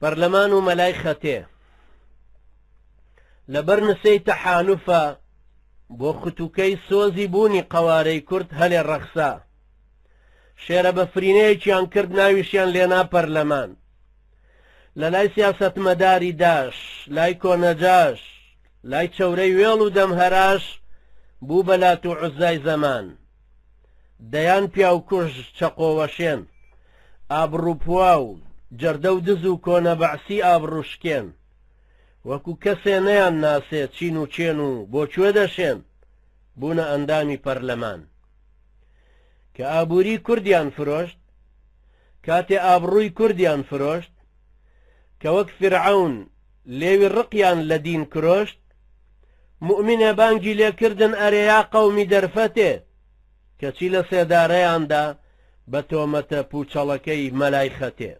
پەرلەمان و مەلای خەتێ لەبەر نسێی تەحالوفە بۆ ختوکەی سۆزی بوونی قەوارەی کورد هەلێ ڕەخسا. شێرە بەفرینەیەکیان کرد ناویشیان لێنا پەرلەمان. لە لای سیاسەتمەداری داش، لای کۆنەجاش، لای چەورەی وێڵ و دەمهەراش بوو بە لات و عوزای زەمان. دەیان پیاوکوژ چەقۆوەشێن، ئابڕووپواو، جەردە و دز و کۆنە بەعسی ئابڕووشکێن، وەکو کەسێ نەیان ناسێ چین و کێن و بۆ کوێ دەشێن، بوونە ئەندامی پەرلەمان. کە ئابووری کوردیان فرۆشت، کاتێ ئابڕووی کوردیان فرۆشت، کە وەک فیرعەون لێوی ڕقیان لە دین کرۆشت، موئمینێ بانگی لێ کردن ئەرێ یا قەومی دەرفەتێ، کەچی لە سێدارەیان دا بە تۆمەتە پووچەڵەکەی مەلای خەتێ.